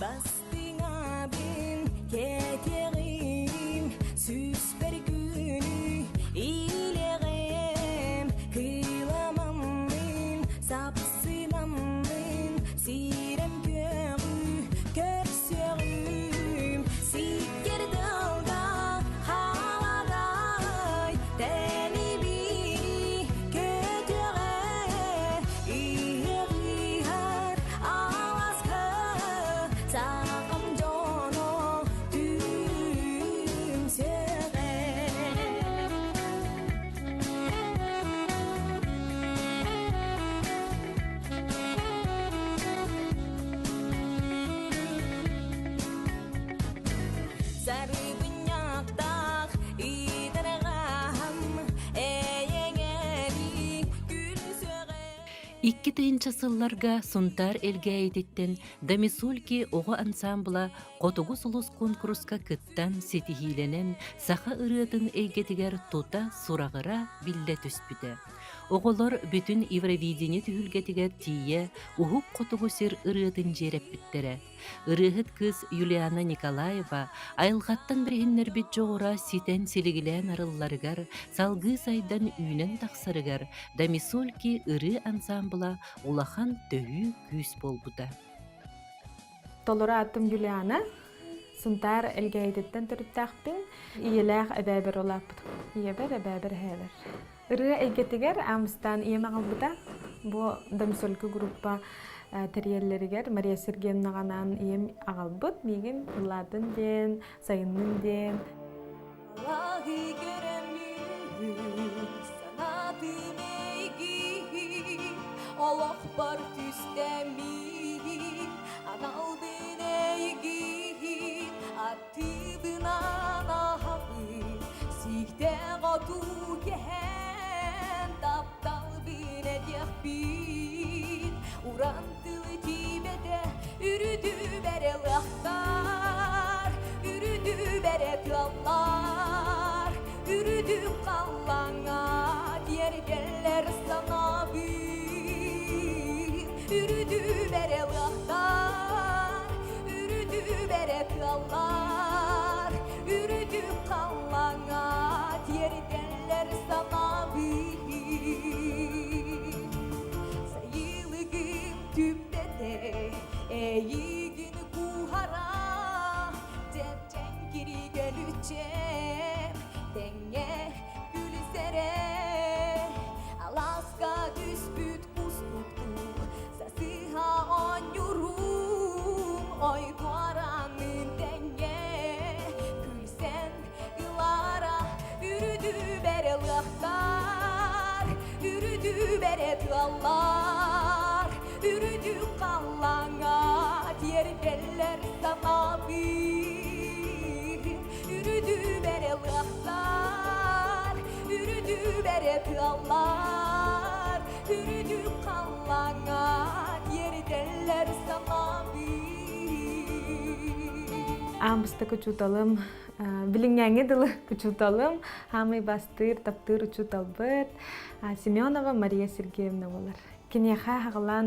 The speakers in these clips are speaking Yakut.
Бастыҥабын кэтиэҕим, сүүспэр күнү илэҕим, кыламаммын, сапсынаммын, сирэм күөҕү көрсүөҕүм, сиккир тылга халадай, тэниби көтүөҕэ, иһиҕиһэр аласка саҕам дьоно түмсүөҕэ. Сарыбынньахтаах иитэрҕаһам эйэҥэли күлсүөҕэ. 2000 сылларга Сунтаар Элгээйититтэн Домисольки оҕо ансаамбыла Хотугу сулус куонкуруска кыттан ситиһиилэнэн саха ырыатын эйгэтигэр тута сураҕыра биллэ түспүтэ. Оҕолор бүтүн Евровидение түһүлгэтигэр тиийэ Уһук Хотугу сир ырыатын дьиэрэппиттэрэ. Ырыаһыт кыыс Юлиана Николаева айылҕаттан бэриһиннэрбит дьоҕура ситэн силигилээн арылларыгар, салгыы сайдан үүнэн тахсарыгар Домисольки ырыа ансаамбыла улахан төһүү күүс буолбута. Толору аатым Юлиана. Сунтаар Элгээйититтэн төрүттээхпин. Ийэлээх эбээбэр улааппытым. Ийэбэр, эбээбэр, эһээбэр. Ырыа эйгэтигэр Амстан ийэм аҕалбыта. Бу Домсолька группа тэрийэллэригэр Мария Сергеевнаҕанаан ийэм аҕалбыт. Миигин ыллаатын диэн, сайыннын диэн. Алаһы көрөммүн, санаатым эйгиһин, олохпор түстэммин, аналбын эйгиһин, аттыбынан аһабын, сииктээх оту кэһэн, тапталбын этиэхпин, уран тылы тиийбэтэ үрүтүбэр ылыахтар, үрүтүбэр тыаллар, үрүтү халлааҥҥа тиэрдэллэр санаабын, үрүтүбэр ылыахтар, үрүтүбэр тыаллар, үрүтү халлааҥҥа тиэрдэллэр санаабын. Сайылыгым түппэтэ эйигин куһара Дьэпчэҥкири көлүччэм тэҥҥэ күлүсэрэ Алааска түспүт кустуктуу сасыһа оонньуурум Ойдуаранын тэҥҥэ күлсэн ылара Үрүтүбэр ылыахтар, үрүтүбэр тыаллар, үрүтү халлааҥҥа тиэрдэллэр санаабын. Үрүтүбэр ылыахтар, үрүтүбэр тыаллар, үрүтү халлааҥҥа тиэрдэллэр санаабын. Аан бастакы учууталым билиҥҥээҥҥи дылы учууталым, хаамый бастыыр, таптыыр учууталбыт Семенова Мария Сергеевна буолар. Киниэхэ хаҕалаан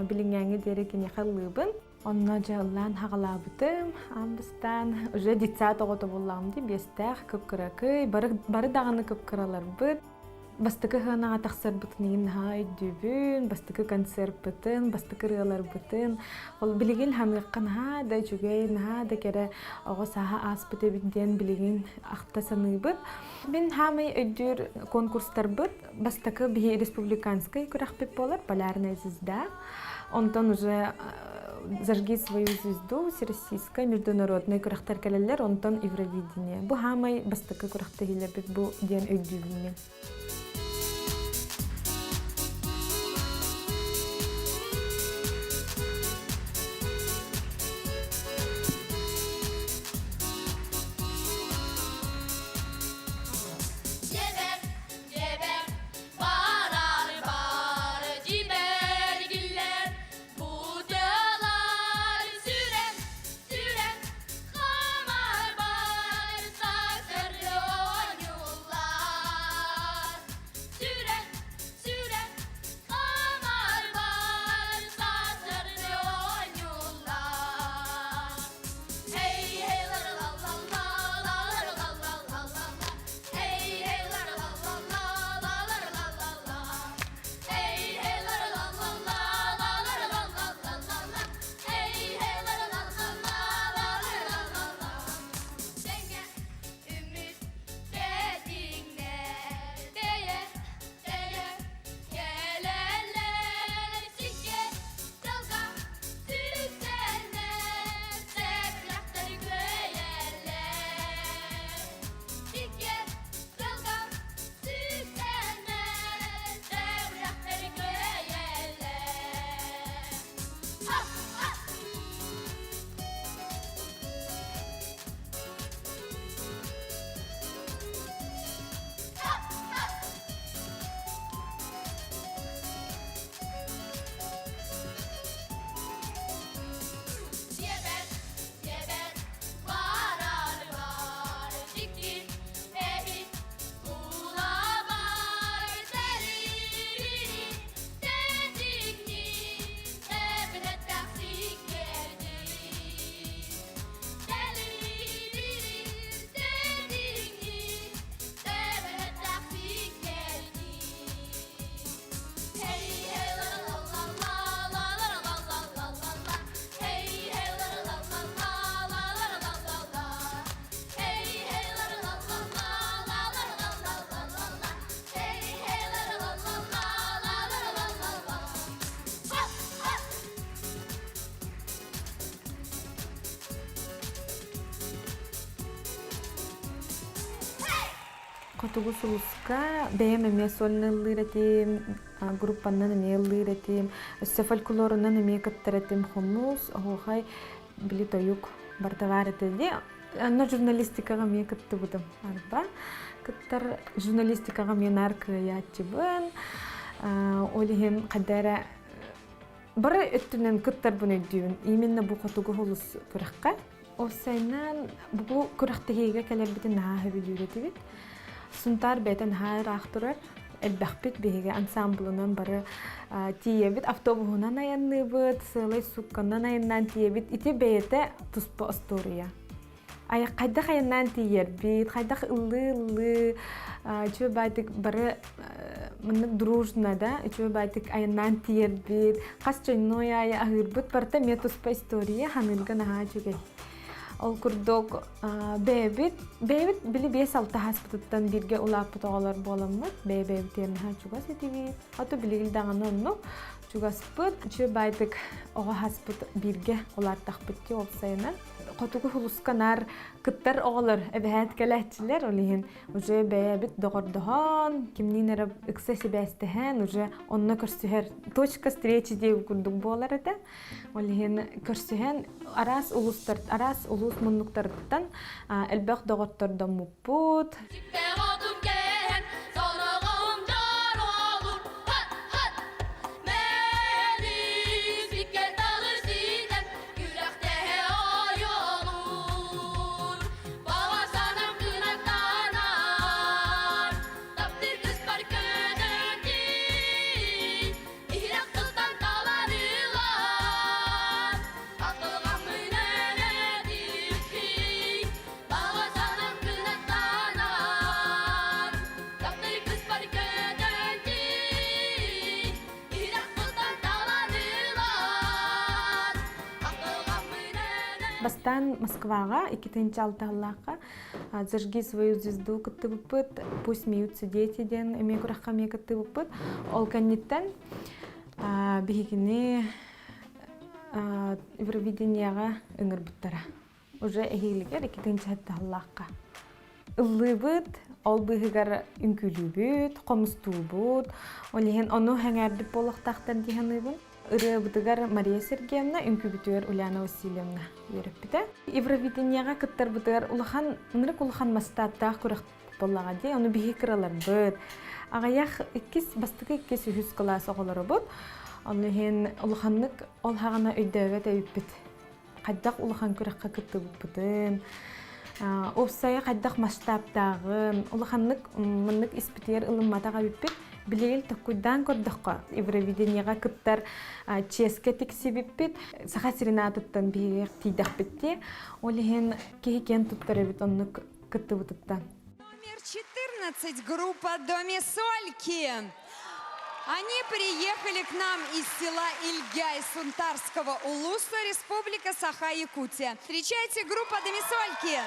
билиҥҥээҥҥи диэри киниэхэ ыллыыбын. Онно дьэ ыллаан хаҕалаабытым. Аан бастаан уже детсад оҕото буоллаҕым дии, биэстээх, кып-кыракый, бары, бары даҕаны кып-кыраларбыт. Бастакы сыанаҕа тахсарбытын игин наһаа өйдүүбүн, бастакы концерппытын, бастакы ырыаларбытын. Ол билигин ханыахха наһаа да үчүгэй, наһаа да кэрэ оҕо сааһа ааспыт эбит диэн билигин ахта саныыбыт. Мин хаамай өйдүүр конкурстарбыт бастакы биһи республиканскай күрэхпит буолар «Полярная звезда». Онтон уже «Зажги свою звезду» всероссийскай международный күрэхтэр кэлэллэр, онтон Евровидение. Бу хаамай бастакы күрэхтэһиилэрбит бу диэн өйдүүбүн мин. Дьэбэр, дьэбэр, барар бар дьибэргиллэр, бутылар сүрэн, сүрэн, хамар бар сакыр оонньуулар. Хотугу сулуска бэйэм эмиэ сольно ыллыыр этим, группаннан эмиэ ыллыыр этим, өссө фольклорунан эмиэ кыттар этим, хомус, оһуохай, били тойук барыта баар этэ дии. Онно журналистикаҕа эмиэ кыттыбытым. Арба кыттар журналистикаҕа эмиэ наар кыайааччыбын. Ол иһин хайда эрэ бары өттүнэн кыттарбын өйдүүбүн. Именно бу хотугу сулус күрэххэ. Уопсайынан бу күрэхтэһиигэ кэлэрбитин наһаа сөбүлүүр этибит. Сунтаар бэйэтэ наһаа ыраах турар. Элбэхпит биһиги ансамблынан бары тиийэбит, автобуһунан айанныыбыт, сыалай суукканан айаннаан тиийэбит. Ити бэйэтэ туспа остуоруйа. Хайдах айаннаан тиийэрбит, хайдах ыллыы-ыллыы, үчүгэй баайдык бары маннык дружно да, үчүгэй баайдык айаннаан тиийэрбит, хас чойной аайы аһыырбыт барыта эмиэ туспа история, ханыырга наһаа үчүгэй. Ол курдук бэйэбит, бэйэбит били 5-6 ааспытыттан бииргэ улааппыт оҕолор буоламмыт, бэйэ-бэйэбитигэр наһаа чугас этибит. Ото билигин даҕаны оннук чугаспыт, үчүгэй баайдык оҕо хаспыт бииргэ улааттахпыт дии уопсайынан. Хотугу сулуска наар кыттар оҕолор эбэһээт кэлээччилэр, ол иһин уже бэйэбит доҕордоһон, кимниин эрэ ыкса сибээстэһэн, уже онно көрсүһэр точка встречи диэбит курдук буолар этэ. Ол иһин көрсүһэн араас улуустар, араас улуус муннуктарыттан элбэх доҕоттордоммуппут. Бастаан Москваҕа 2006 сыллаахха «Зажги свою звезду» кыттыбыппыт, «Пусть смеются дети» диэн эмиэ күрэххэ эмиэ кыттыбыппыт. Ол кэнниттэн биһигини Евровидениеҕа ыҥырбыттара. Уже эһиилигэр 2007 сыллаахха. Ыллыыбыт, ол быыһыгар үҥкүүлүүбүт, хомустуубут. Ол иһин ону сэҥээрбит буолуохтаахтар дии саныыбын. Ырыабытыгар Мария Сергеевна, үҥкүүбүтүгэр Ульяна Васильевна үөрэппитэ. Евровидениеҕа кыттарбытыгар улахан, ынырык улахан масштабтаах күрэх буоллаҕа дии. Ону биһи кыраларбыт. Аҕыйах иккис, бастакы иккис, үһүс кылаас оҕолоробут. Ону иһин улаханнык ол хаҕана өйдөөбөт эбиппит. Хайдах улахан күрэххэ кыттыбыппытын, уопсайа хайдах масштабтааҕын, улаханнык маннык испитигэр ылымматах эбиппит. Билигин токкуйдаан көрдөххө, Евровидениеҕа кыттар чиэскэ тиксибиппит, Саха сирин аатыттан биһиги тиийдэхпит дии. Ол иһин киһи киэн туттар эбит оннук кыттыбытыттан. Номер 14, группа Доме Сольки. Они приехали к нам из села Ильгяй Сунтарского улуса, Республика Саха-Якутия. Встречайте, группа Домисольки!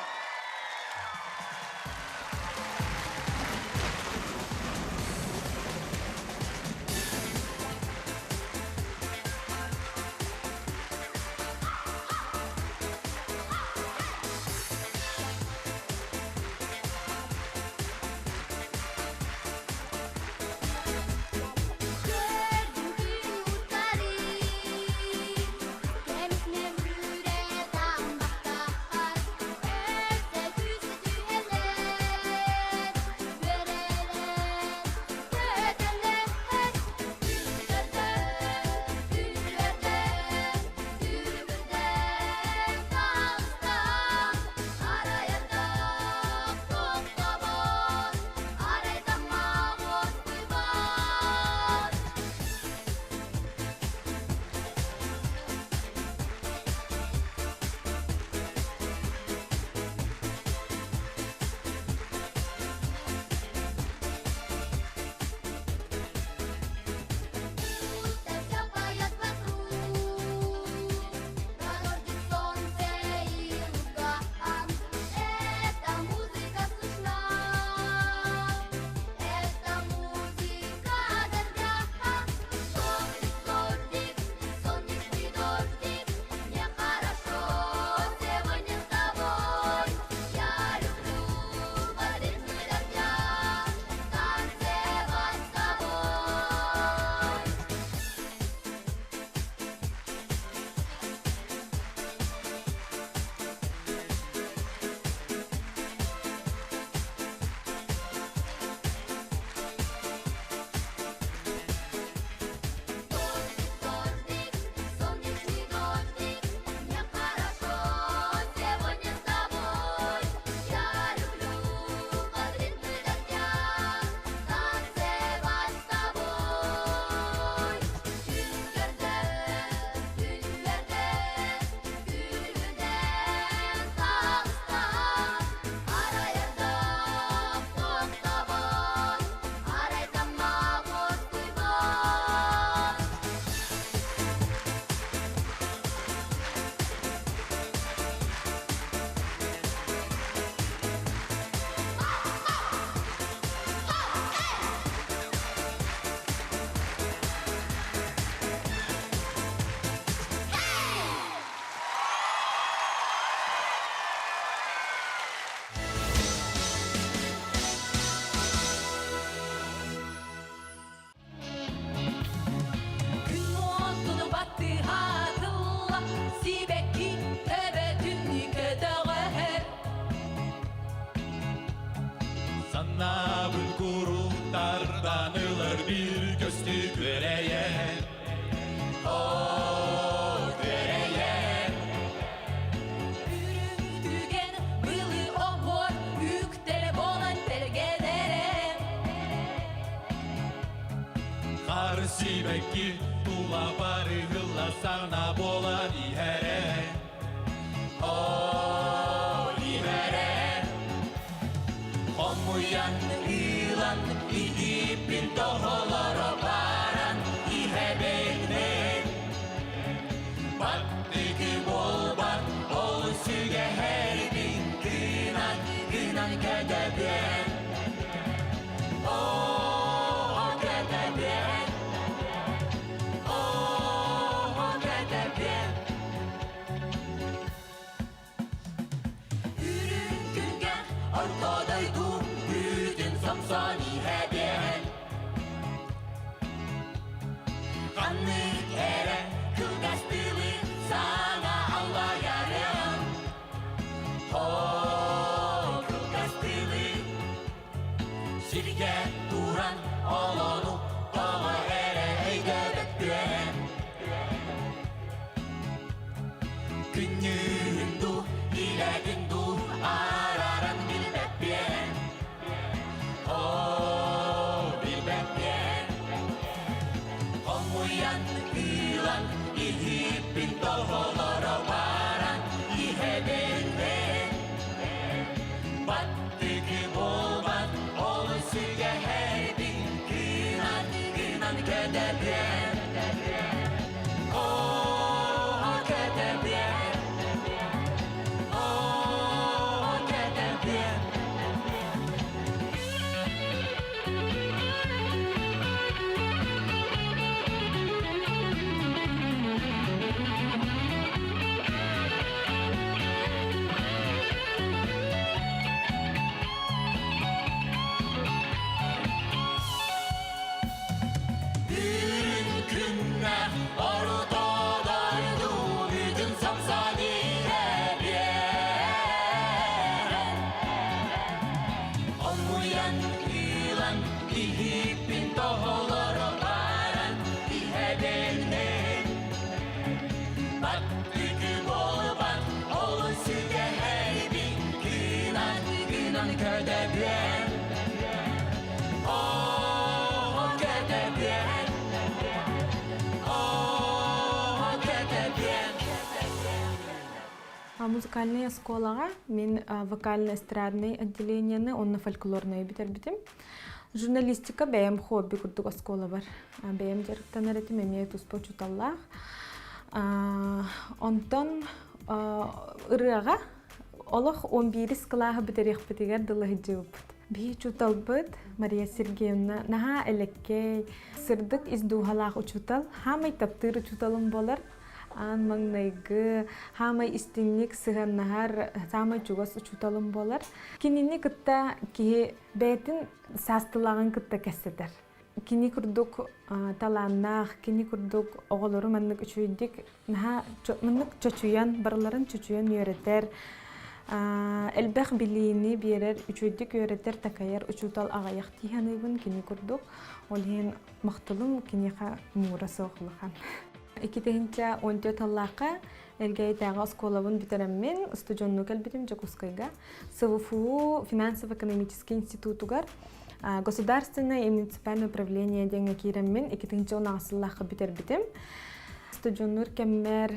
Ылан ылар bir көстүү күөрэйэн О, күөрэйэн Үрүҥ түгэн былы оһуор үктэлэ буолан тэлгэнэрэ. Хар сибэкки тула барыһылла сана буолан иһэрэ О, иһэрэ Хомуйан ыылан иһиппин тоһолоро баран иһэбин мен Баттыгы буолбат ол сүгэһэрбин гынан гынан кэдэбиэн Оо, кэдэбиэн Оо, кэдэбиэн Үрүҥ күҥҥэ орто дойду бүтүн сомсон иһэбиэн Ханнык эрэ кылгас тылы саҥа аллайарым Оо, кылгас тылы сиргэ туран олону тоҕо эрэ өйдөөбөппүөн Күннүүн дуу, илэтин дуу арааран билбэппиэн Оо, билбэппиэн Хомуйан ыылан иһиппин тоһолоро баран иһэбин мен Баттыгы буолбат ол сүгэһэрбин гынан гынан көтөбүөн Оо, көтөбүөн Оо, көтөбүөн Үрүҥ күннэ орто дойду бүтүн сомсон иһэбиэн Хомуйан ыылан иһиппин тоһолоро баран иһэбин мен Баттыгы буолбат ол сүгэһэрбин гынан гынан көдөбүөн Оо, көдөбүөн Оо, көдөбүөн Музыкальнай оскуолаҕа мин вокально-эстраднай отделениены уонна фольклорнайы бүтэрбитим. Журналистика бэйэм хобби курдук оскуолабар бэйэм дьарыктанар этим, эмиэ туспа учууталлаах. Онтон ырыаҕа олох 11 кылааһы бүтэриэхпитигэр дылы сылдьыбыппыт. Биһи учууталбыт Мария Сергеевна наһаа элэккэй, сырдык ис дууһалаах учуутал, хаамай таптыыр учууталым буолар. Аан маҥнайгы, хаамай истиҥник сыһыаннаһар саамай чугас учууталым буолар. Кинини кытта киһи бэйэтин саастылааҕын кытта кэпсэтэр. Кини курдук талааннаах, кини курдук оҕолору маннык үчүгэйдик наһаа маннык чочуйан, барыларын чочуйан үөрэтэр, элбэх билиини биэрэр, үчүгэйдик үөрэтэр, такайар учуутал аҕыйах дии саныыбын кини курдук. Ол иһин махталым киниэхэ муура суох улахан. 2014 сыллаахха Элгээйитээҕи оскуолабын бүтэрэммин, устудьуоннуу кэлбитим Дьокуускайга. СВФУ финансово-экономический институтугар Государственное и муниципальное управление диэҥҥэ киирэммин 2016 сыллаахха бүтэрбитим. Устудьуоннуур кэммэр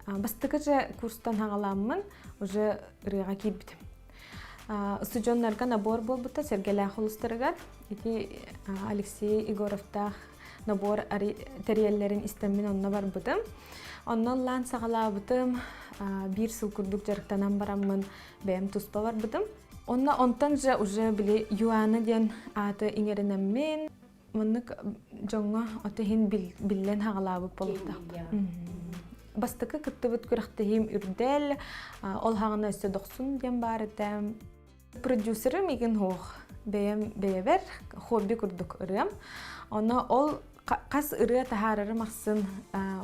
бастакы же курстан хаҕаламмын уже ырыаҕа киирбитим. Устудьуоннарга набор буолбута Сэргэлээх улустарыгар. Ити Алексей Егоровтаах набор тэрийэллэрин истэммин онно барбытым. Онно ыллаан саҕалаабытым, биир сыл курдук дьарыктанан бараммын бэйэм туспа барбытым. Онно онтон же уже били Юана диэн ааты иҥэринэммин, маннык дьоҥҥо ото иһин биллэн хаҕалаабыт буолуохтаахпын. Бастакы кыттыбыт күрэхтэһиим Үрдэл, ол хаҕына өссө Дохсун диэн баар этэ. Продюсерым игин хуох бэйэм бэйэбэр хобби курдук ырыам. Оно ол хас ырыа таһаарарым ахсын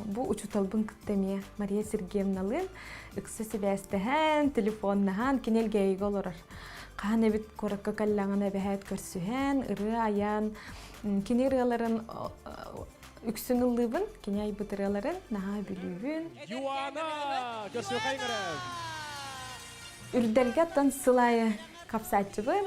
бу учууталбын кытта эмиэ Мария Сергеевналыын ыкса сибээстэһэн, телефоннаһан, кини Элгээйигэ олорор. Хаһан эбит куоракка кэллэҕинэ эбэһээт көрсүһэн, ырыа айан, кини ырыаларын үксүн ыллыыбын, кини айбыт ырыаларын наһаа бүлүүбүн. Юана! Көрсүөхайгырым! Үрдэлгэ оттон сыл аайы хапсааччыбын.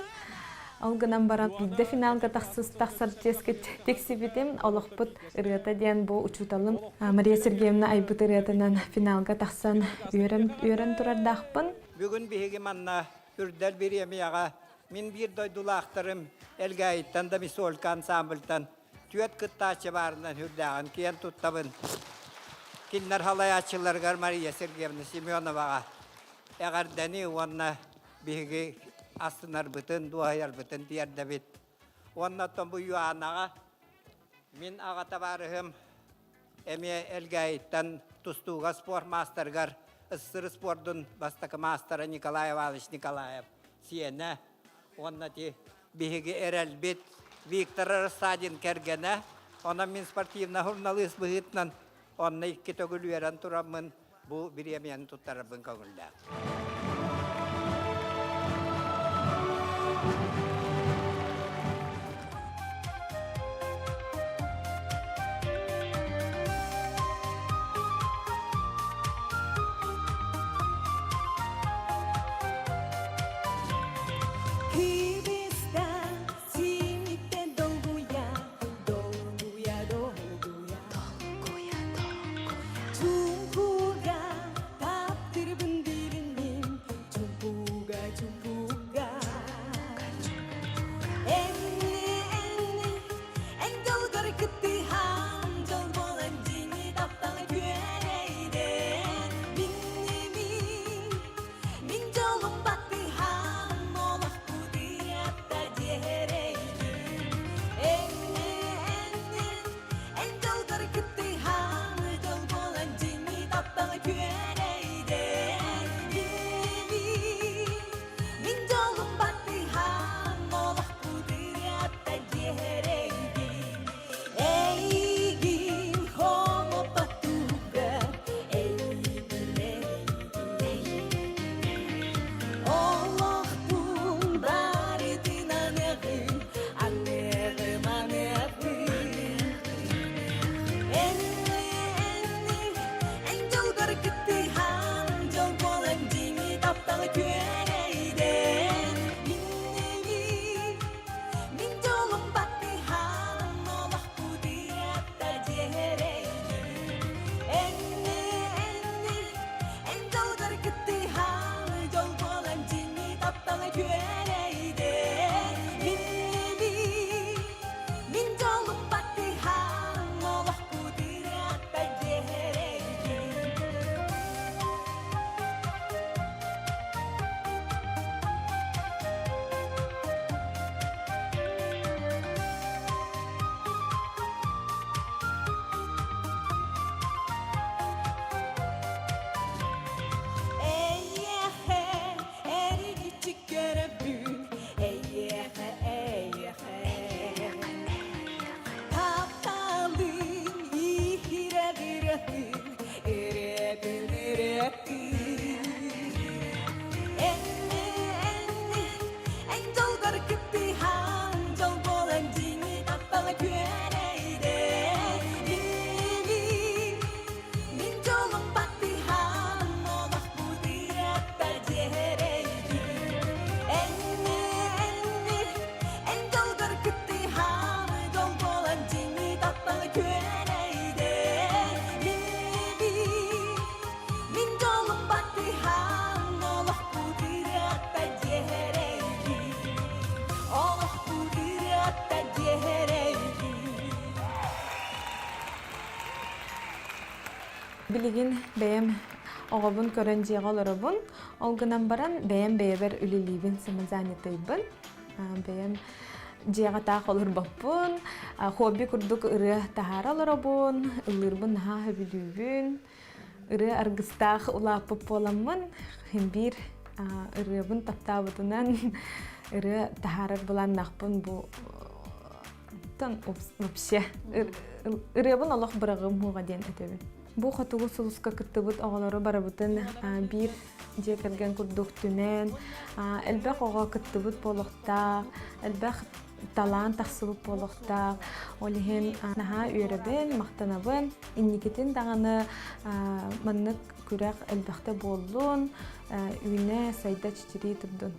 Ол гынан баран биирдэ финалга тахсар чиэскэ тиксибитим. Олохпут ырыата диэн бу учууталым Мария Сергеевна айбыт ырыатынан финалга тахсан үөрэн, үөрэн турардаахпын. Бүгүн биһиги манна Үрдэл бириэмийэҕэ мин биир дойдулаахтарым Элгээйиттэн да Мисолька ансамбльтан түөрт кыттааччы баарынан үрдээҕин киэн туттабын. Кинилэр халайааччыларыгар Мария Сергеевна Семеноваҕа эҕэрдэни уонна биһиги астынарбытын, дуоһайарбытын тиэрдэбит. Уонна оттон бу Юанаҕа мин аҕа табаарыһым эмиэ Элгээйиттэн тустууга спорт маастарыгар СССР спордун бастакы маастара Николай Иванович Николаев сиэнэ уонна ти биһиги эрэлбит Виктор Рассадин кэргэнэ. Онон мин спортивнай журналист быһыытынан онно икки төгүл үөрэн тураммын бу бириэмийэни туттарарбын көҥүллээх. Билигин бэйэм оҕобун көрөн дьиэҕэ олоробун. Ол гынан баран бэйэм бэйэбэр үлэлиибин, самозанятыйбын. Бэйэм дьиэҕэ таах олорбоппун. Хобби курдук ырыа таһаара олоробун, ыллыырбын наһаа сөбүлүүбүн. Ырыа аргыстаах улааппыт буоламмын, биир ырыабын таптаабытынан ырыа таһаарар былааннаахпын бу вообще ырыабын олох быраҕым хуоҕа диэн этэбин. Бу хотугу сулуска кыттыбыт оҕолору барыбытын биир дьиэ кэргэн курдук түмэн, элбэх оҕо кыттыбыт буолуохтаах, элбэх талаан тахсыбыт буолуохтаах. Ол иһин наһаа үөрэбин, махтанабын. Инникитин даҕаны маннык күрэх элбэхтэ буоллун, үүнэ, сайда, чэчирии турдун.